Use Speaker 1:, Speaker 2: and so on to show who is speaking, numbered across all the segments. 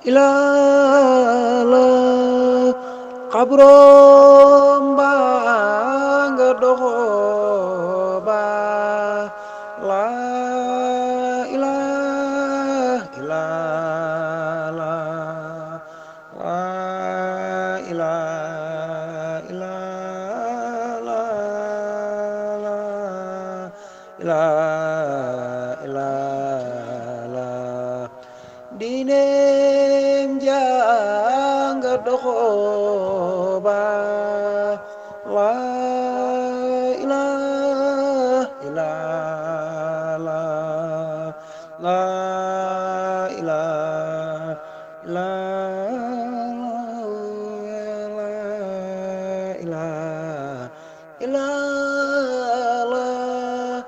Speaker 1: ilala kabrom banga doxo ba la ilaha illallah la ilaha illallah la ilaha illallah dinem janga doxo ba la ilaha illallah la ilaha illallah la ilaha illallah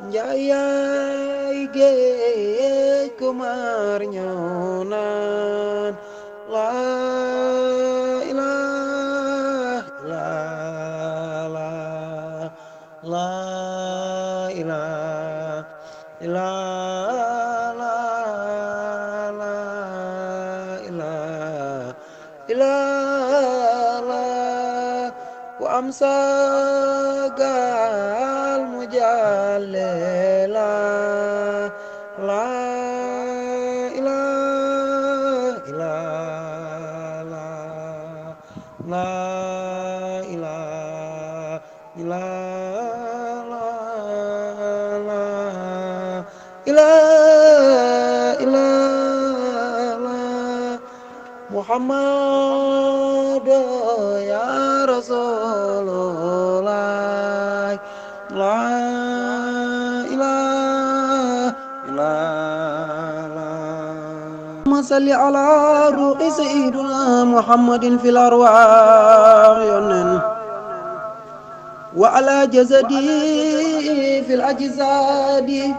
Speaker 1: njayay géej kumar ñoonan la ilaha illallah la ilaha illallah la ilaha illallah ku am sagal mu jàlle la la ilaha illallah la ilaha illallah la ilaha illallah Muhammad ya Rasulullah la ilaha illallah salli ala ruhi sayyidina Muhammadin fil arwah yonen wa ala jasadi fil ajsadi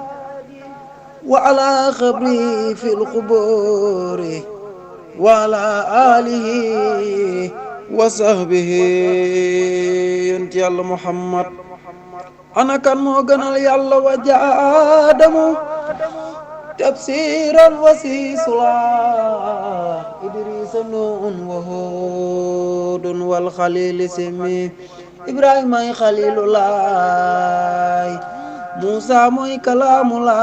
Speaker 1: wa ala khabri fil quburi wa ala alihi wa sahbihi yonent Yàlla Muhammad ana kan moo gënal Yàlla wa jaadamu tafsiran wasisula idrisa nuun wa hudun wal khalili simi ibrahima ay khalilullah musa mooy kalamullah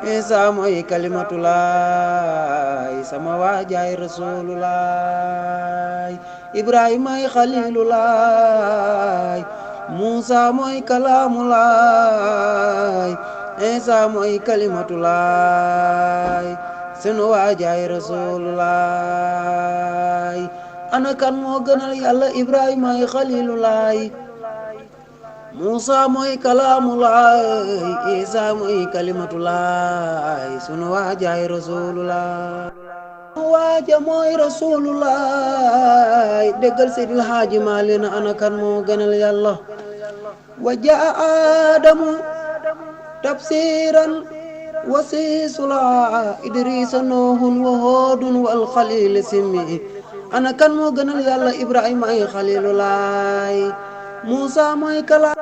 Speaker 1: isa mooy kalimatullah sama waajaay rasulullah ibrahima ay khalilullah musa mooy kalamullah isa mooy kalimatulaay sunu waajaay rasululaay ana kan moo gënal yàlla ibrahima ay xalilulaay musa mooy kalaamulaay isa mooy kalimatulaay sunu waajaay rasululaay waaja mooy rasululaay déggal Seydil Haaji Maalik ana kan moo gënal yàlla waja aadamu tafsiran wasisula idrisa nuhun wa hodun wal khalil simi ana kan moo gënal yàlla ibrahima ay khalilulaay musa mooy kala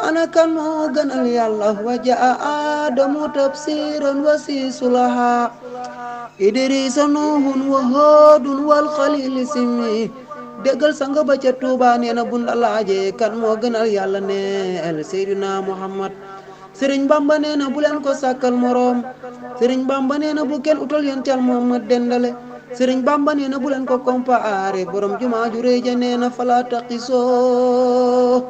Speaker 1: ana kan moo gënal yàlla waja adamu tafsiran wasisula idrisa nuhun wa hodun wal khalil simi déggal sanga ba ca Tuuba nee na bun la laaje kan moo gënal yàlla neel Seydina Muhammad Sëriñ Bamba nee na bu leen ko sàkkal moroom Sëriñ Bamba nee na bu kenn utal yontal Muhammad dendale Sëriñ Bamba nee na bu leen ko comparé borom jumaa ju rëy ja nee na fala taqisoo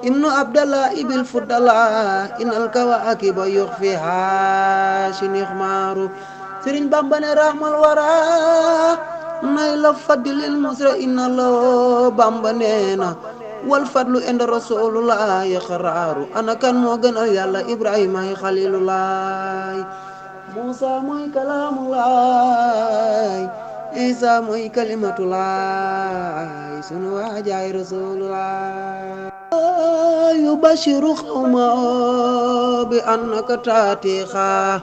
Speaker 1: ibnu abdallah ibil fuddala inal kawaakiba yuxfiha shinikh maaru Sëriñ Bamba ne rahmal wara nay la fadlil musra inna lo Bamba neena wal fadlu inda rasulullah xaraaru ana kan moo gënal yàlla ibrahima ay xalilullah musa mooy kalamullah isa mooy kalimatullah sunu waajaay rasulullah yubashiru xawma bi annaka taatixa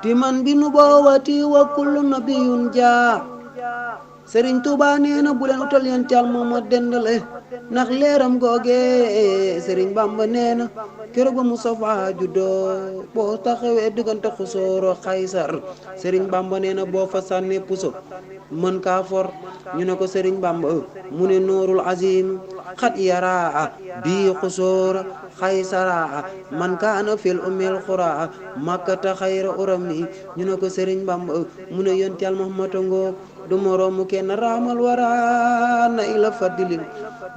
Speaker 1: timan bi nubuwati wa kullu nabiyun jaa Sëriñ Tuuba nee na bu leen utal yonent Yàlla Muhammad dendale ndax leeram googe Sëriñ Bamba nee na keroog ba Mustafa juddoo boo taxawee diggante Xusooro Xaysar Sëriñ Bamba nee na boo fa sànnee puso mën kaa for ñu ne ko Sëriñ Bamba mu ne noorul azim xat yaraa bii Xusoora Xaysara man kaana fil ummil xuraa makkata xayra urami ñu ne ko Sëriñ Bamba mu ne yonent Yàlla Muhammad ngoog du moroomu kenn raamal wara na ila fadilin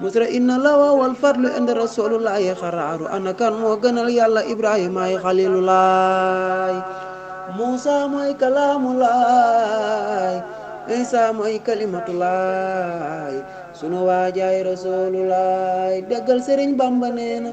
Speaker 1: musra inna lawa wal fadlu inda rasulullahi xaraaru ana kan moo gënal yàlla Ibrahima ay xalilulaay Muusa mooy kalaamulaay Isa mooy kalimatullaay sunu waajaay rasulullaay déggal Sëriñ Bamba nee na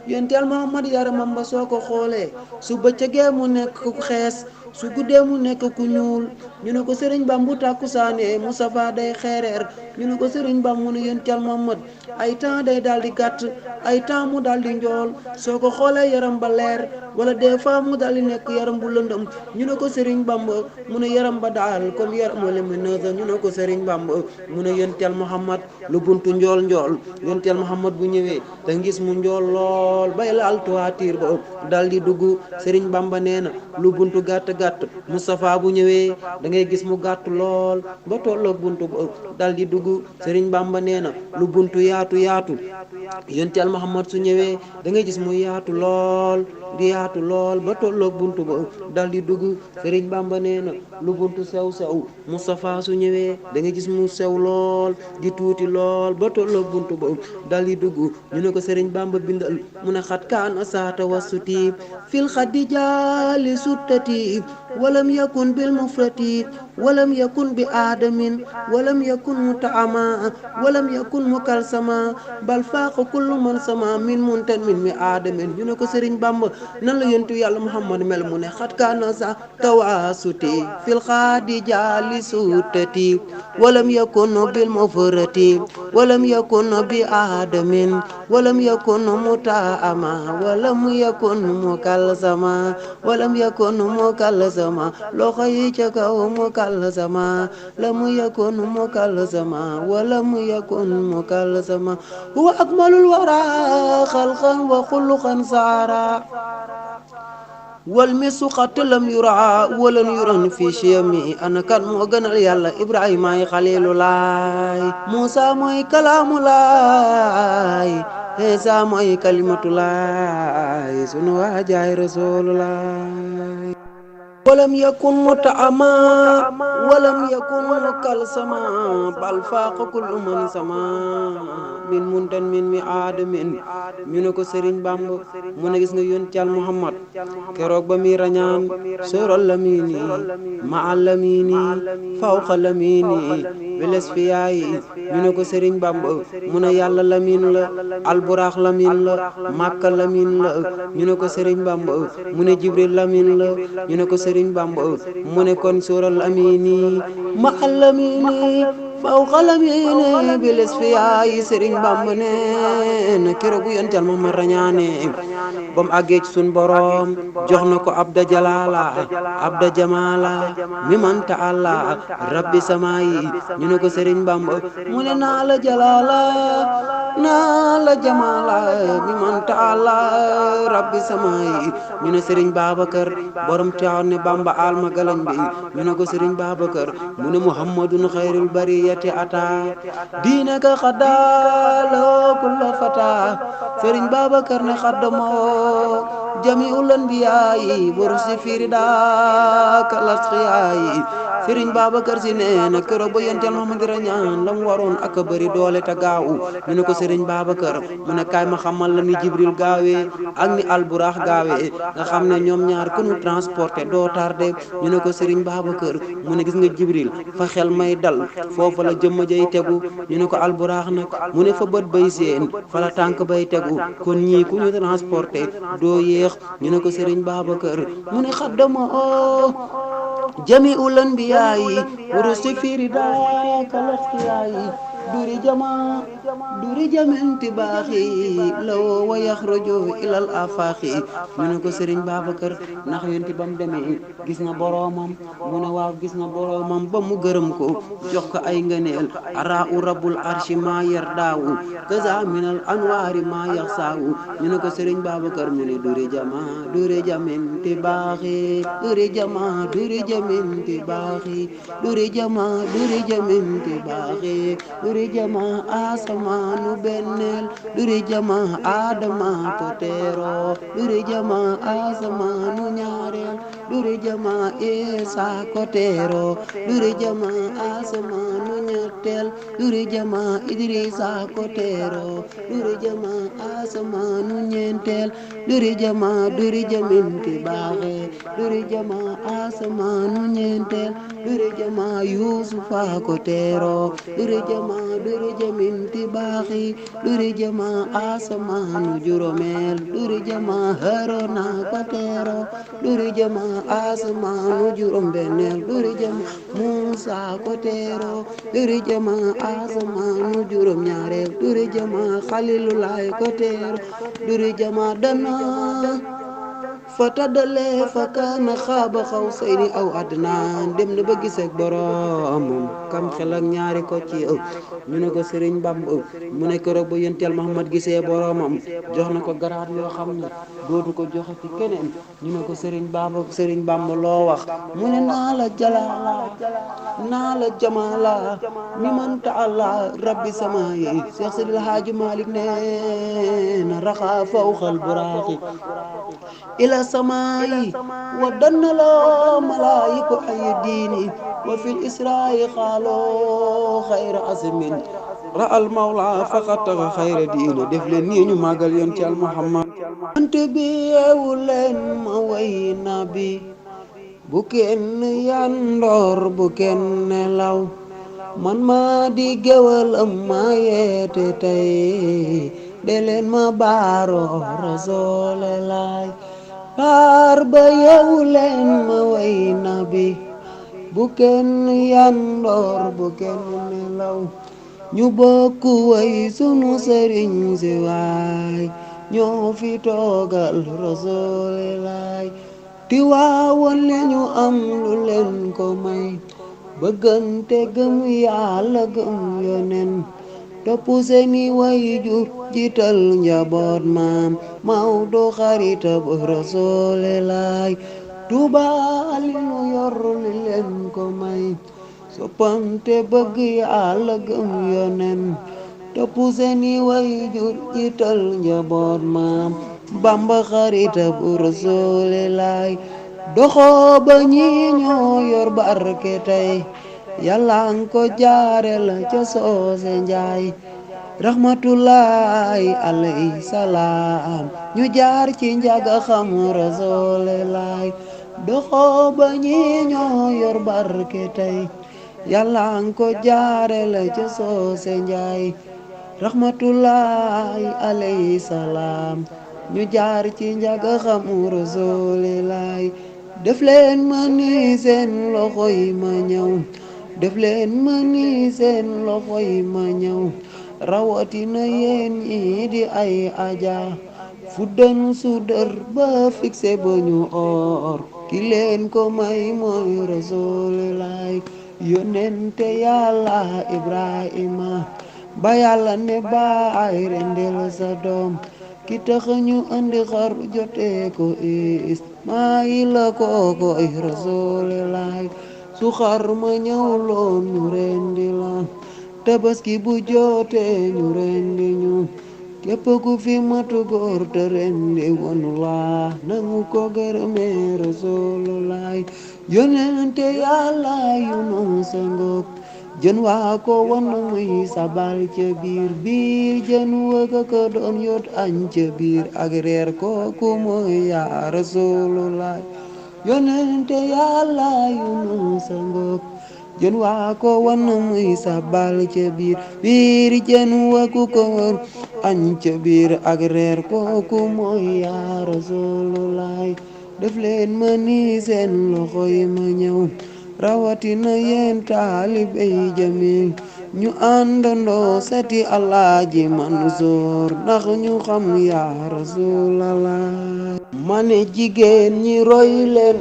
Speaker 1: yonent Yàlla Muhammad yaramam ba soo ko xoolee su bëccëgee mu nekk ku xees su guddee mu nekk ku ñuul ñu ne ko Sëriñ Bamba bu tàkkusaane Mustafa day xeereer ñu ne ko Sëriñ Bamba mu ne yonent Yàlla Muhammad ay temps day daal di gàtt ay temps mu daal di njool soo ko xoolee yaram ba leer wala des fois mu daal di nekk yaram bu lëndëm ñu ne ko Sëriñ Bamba mu ne yaram ba daal comme yaram lumineuse ñu ne ko Sëriñ Bamba mu ne yonent Yàlla Muhammad lu buntu njool njool yonent Yàlla Muhammad bu ñëwee da ngis mu njool lool bay laal toiture ba daal di dugg Sëriñ Bamba nee na lu buntu gàtt gàtt Mustafa bu ñëwee da ngay gis mu gàtt lool ba tolloog buntu ba daal di dugg Sëriñ Bamba nee na lu buntu yaatu yaatu yonent Yàlla Muhammad su ñëwee da ngay gis mu yaatu lool di yaatu lool ba tolloog buntu ba daal di dugg Sëriñ Bamba nee na lu buntu sew sew Mustafa su ñëwee da ngay gis mu sew lool di tuuti lool ba tolloog buntu ba daal di dugg ñu ne ko Sëriñ Bamba bindal mu ne xat kaan asaata wasuti fil xaddi jaali suttati walam yakun bil mufrati walam yakun bi aadamin walam yakun mutaama walam yakun mukalsama bal faaqa kullu man sama min muntan min mi aadamin ñu ne ko Sëriñ Bamba nan la yontu Yàlla Muhammad mel mu ne xat kaana sa tawasuti fil xaddi jaali suttati walam yakun bil mufrati walam yakun bi aadamin walam yakun mutaama walam yakun mukalsama walam yakun mukalsama loxo yi ca kaw mukalsama lam yakun mukalsama walam yakun mukalsama huwa akmalul wara xalqan wa xuluqan saara wal misu xat lam yura walan yuran fi chiyami ana kan moo gënal yàlla Ibrahima ay xalilulaay Muusa mooy kalaamulaay Isa mooy kalimatullaay sunu waajaay rasululaay walam yakun mutaama walam yakun kalsama bal faaqa kullu man sama min muntan min mi aadamin ñu ne ko Sëriñ Bamba mu ne gis nga yonent Yàlla Muhammad keroog ba mi rañaan soral lamini ma lamini fawqa lamini beles fiyaayi ñu ne ko Sëriñ Bamba mu ne yàlla lamin la alburaax lamin la Makka lamin la ñu ne ko Sëriñ Bamba mu ne Jibril lamin la ñu ne ko Sëriñ Bamba mu ne kon sóoral amini ma alamini fawqa lamini bilis fiyaayi Sëriñ Bamba ne na keroog yonent Yàlla Muhammad rañaane ba mu àggee ci sun borom jox na ko abda jalala abda jamala mi man taala rabbi samaayi ñu ne ko Sëriñ Bamba mu ne naa la jalala naa la jamala mi man taala rabbi samaayi ñu ne Sëriñ Babacar borom Tiwaawan ne Bamba alma galañ bi ñu ne ko Sëriñ Babacar mu ne Muhammadun xayrul bariyati ata diinaka xaddaalo kulla fata Sëriñ Babacar ne xaddamoo jamiul anbiyaayi borusi firida kalasxiyaayi Sëriñ Babacar Si nee na keroog ba yonent Yàlla Muhammad rañaan la mu waroon ak a bëri doole te gaaw ñu ne ko Sëriñ Babacar mu ne kaay ma xamal la ni Jibril gaawee ak ni Alburax gaawee nga xam ne ñoom ñaar ku ñu transporté doo tardé ñu ne ko Sëriñ Babacar mu ne gis nga Jibril fa xel may dal foofa la jëmma jay tegu ñu ne ko Alburax nag mu ne fa bët bay seen fa la tànk bay tegu kon ñii ku ñu transporté doo yéex ñu ne ko Sëriñ Babacar mu ne xaddama jamiul anbiyaayi rusti firida kalaxtiyaayi duri jama duri jamenti baaxi law wa yaxruju ilal afaaxi ñu ne ko sëriñ Babacar ndax yonti ba mu demee gis na boroomam mu ne waaw gis na boroomam ba mu gërëm ko jox ko ay ngëneel ara u rabbul arshi ma yar daawu kaza minal anwaari ma yax saawu ñu ne ko sëriñ Babacar mu ne duri jamenti baaxi duri jamenti baaxi duri jamenti baaxi duri jama asamaanu benneel duri jama adama ko teero duri jama asamaanu ñaareel duri jama isa ko teero duri jama asamaanu ñetteel duri jama idrisa ko teero duri jama asamaanu ñeenteel duri jaminti baaxe duri jama asamaanu ñeenteel duri jama yusufa ko teero duri jaminti baaxi duri jama asamaanu juromeel duri jama harona ko teero duri jama asamaanu jurom benneel duri jama musa ko teero duri jama asamaanu jurom ñaareel duri jama xalilulaay ko teero duri jama dana fatadale fakana xaaba xaw sayni aw adnaan dem na ba giseek boroomam kam xel ak ñaari ko ci ñu ne ko sëriñ Bamba mu ne keroog ba yontel Muhammad gisee boroomam jox na ko garaat yoo xam ne dootu ko joxe ci keneen ñu ne ko sëriñ Bamba loo wax mu ne naa la jalaala naa la jamaala mi man taala rabbi sama yi Seex Sidil Haaji Malik ne na raxa fawxal buraaxi ila samaayi wa dannaloo malaayiku ay diini wa fil israayi xaaloo xayra asmin ra al mawla faqataxa xayra diina def leen nii ñu màggal yoon ci al Muhammad ante bi yeewu leen ma way nabi bu kenn yandoor bu kenn nelaw man ma di géwalam ma yeete tey de leen ma baaro rasoole laay baar ba yeewu leen ma way nabi bu kenn yandoor bu kenn nelaw ñu bokk way sunu sëriñ si waay ñoo fi toogal rasoole laay ti waawoon li ñu am lu leen ko may bëggante gëm yàlla gëm yonen topp seeni waajur jiital njaboot maam Mawdo xarita bu rasoole laay Tuuba li nu yor li leen ko may soppante bëgg yàlla gëm yonen topp seeni waajur jiital njaboot maam Bamba xarita bu rasoole laay doxoo ba ñi ñoo yor barke tey yàlla nga ko jaare la ca soose njaay rahmatullahi alayhi salaam ñu jaar ci njaga xam rasoole laay doxoo ba ñi ñoo yor barke tey yàlla nga ko jaare la ca soose njaay rahmatullahi alayhi salaam ñu jaar ci njaga xam rasoole laay def leen ma ni seen loxo yi ma ñëw def leen ma ni seen loxo yi ma ñëw rawatina yéen ñi di ay aja fuddan sudër ba fixé ba ñu or ki leen ko may mooy rasoole laay yonente yàlla Ibrahima ba yàlla ne baay rendel sa doom ki tax ñu andi xar jotee ko Ismaayila kooko ay rasoole laay su xar ma ñëw loon ñu rendi la tabaski bu jotee ñu rendi ñu képp ku fi matu góor te rendi wonu laa nangu ko gërëmee rasoole laay yonente yàlla yu noon sa ngoog jën waa ko wan muy sabal ca biir jën wëgga ko doon yot añ ca biir ak reer kooku mooy yaa rasulullah yonente yàlla yu nu sa ngoog jën waa ko wan muy sabal ca biir jën wëgga ko doon añ ca biir ak reer kooku mooy yaa rasulullah def leen ma ni seen loxo yi ma ñëw rawatina yéen taalibey jamil ñu àndandoo seeti Alaaji Mansour ndax ñu xam yaa Rasulallah. ma ne jigéen ñi roy leen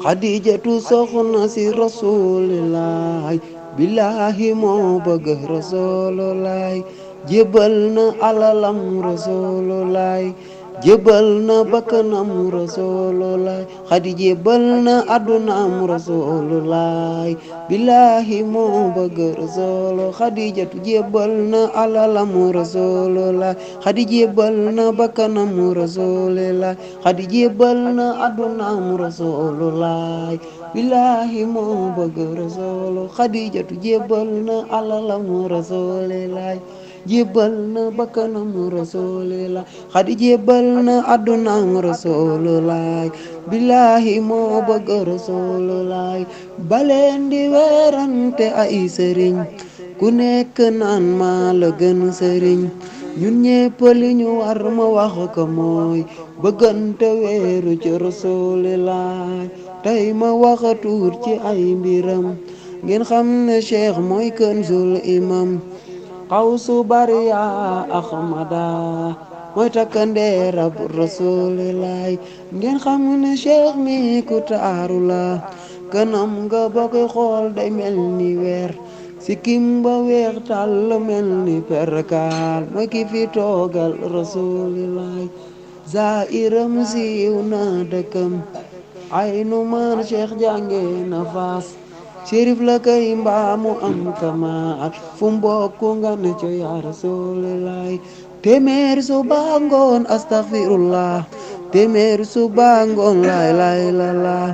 Speaker 1: xadijatu soxna si Rasulillah billahi moo bëgg Rasulullah jébal na alalam Rasulullah jébal na bakkanam Rasulullah xadi jébal na addunaam Rasulullah billahi moo bëgg Rasulu xadijatu jébal na alalam Rasulullah xadi jébal na bakkanam Rasulullah xadi jébal na addunaam Rasulullah billahi moo bëgg Rasulu xadijatu jébal na alalam Rasulullah jébal na bakkanam Rasulullah xadi jébal na addunaam Rasulullah billahi moo bëgg Rasulullah baleen di weerante ay sëriñ ku nekk naan maa la gën sëriñ ñun ñépp li ñu war ma wax ko mooy bëggante weeru ci Rasulullah tey ma waxa tuur ci ay mbiram ngeen xam ne cheikh mooy Kanzul Imam xawsu bariya Ahmada mooy takkandeerab Rasulillah ngeen xam ne cheikh mi ku taaru la kanam nga ba koy xool day mel ni weer sikkim ba weex tàll mel ni perkaal mooy ki fi toogal Rasulillah zairam siiw na dëkkam ay nu man cheikh jànge na faas Chérif la kay mbaamu am kamaat fu mbokku nga ne co ya Rasulillah téeméer su bangoon astaghfirullah téeméer su bangoon la ilaha illallah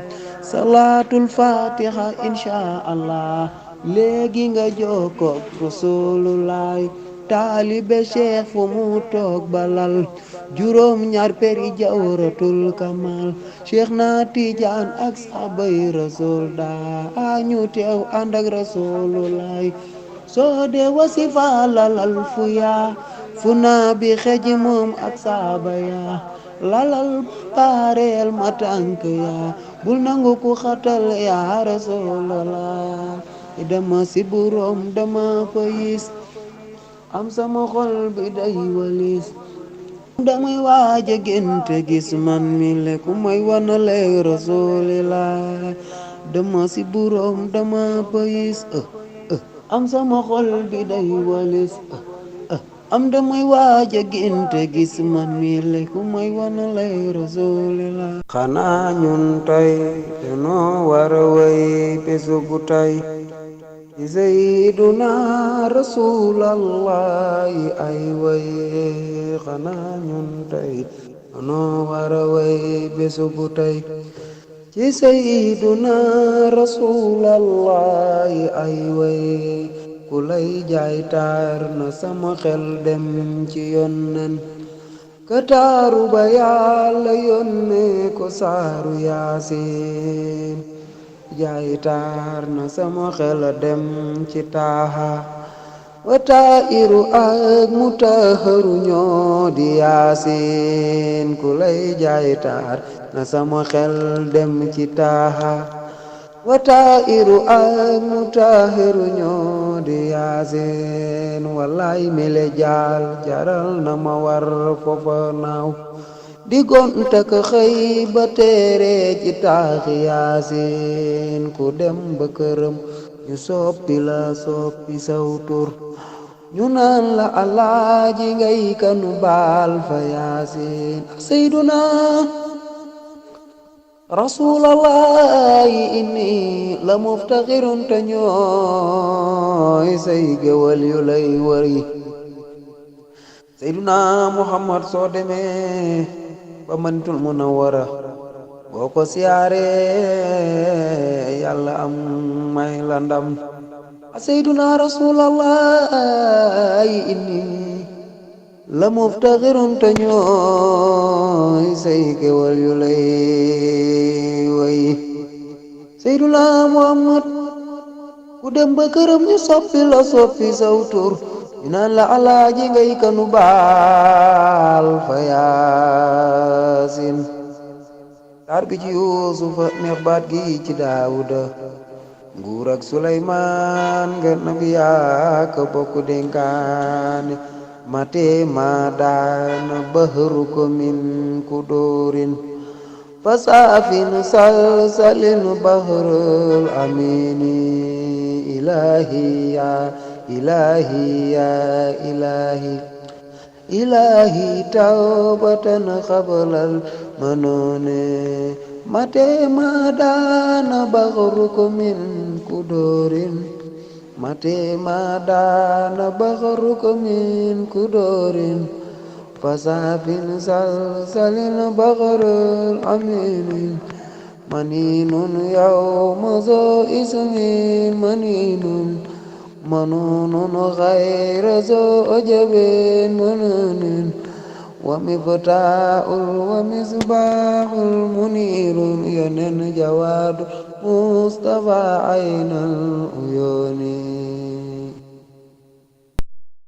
Speaker 1: salaatul fatiha insha allah léegi nga jokkoog Rasulullah taalibe cheikh fu mu toog balal juróom ñaar peri jawratul kamal cheikh na Tijaan ak saabay rasul daa ñu teew ànd ak Rasulullah soo dee wasifa lalal fu yaa fu naa bi xeji moom ak saaba yaa lalal paareel ma tànk yaa bul nangu ku xatal yaa Rasulullah dama si buróom dama fayis am sama xol bi day walis damay waaja génte gis man mi le ku may wanale Rasulillah dama si buróom dama fayis am sama xol bi day walis am damay waaja génte gis man mi le ku may wanale Rasulillah xanaa ñun tey danoo war a way bésu bu tey ci Seyduna Rasulallah ay way xanaa ñun tey danoo war a way bésu bu tey ci Seyduna Rasulallah ay way ku lay jaay taar na sama xel dem ci yonnen ka taaru ba Yàlla yónne ko saaru Yaasin jaay taar na sama xel dem ci taaha wa taa'iru ak mutahharu ñoo di Yaasin ku lay jaay taar na sama xel dem ci taaha wa taa'iru ak mutahharu ñoo di Yaasin wallaay mele jaral na ma war foofa naaw di gonta ka xëy ba teere ci taaxi Yaasin ku dem ba këram ñu soppi la soppi saw tur ñu naan la Alaaji ngay kanu baal fa Yaasin Seyduna Rasulallah inni la muftaxirun te ñooy say géwal yu lay wëri Seyduna Muhammad soo demee ba Madinatul Munawwara boo ko siyaare Yàlla am may la ndam Seyduna Rasulallah inni la muftaxirun te ñooy say géwal yu lay way Seyduna Muhammad ku dem ba këram ñu soppi la soppi saw tur ñu naan la Alaaji ngay kanu baal fa Yaasin taar bi ci Yuusufa neex baat gi ci Daawuda nguur ak Suleymaan nga nabi yaa ko bokk dénkaane mate ma daana bahru ko min kudurin fasaafin salsalin bahrul amini ilahi ya ilahi ya ilahi ilahi tawbatan qablal manone mate madana baghrukum min kudurin mate madana baghrukum min kudurin fasafin salsalin baghrul aminin maninun yawma zo ismin maninun منون غير زوجب منون ومفتاح ومصباح المنير ينن جواد مصطفى عين العيون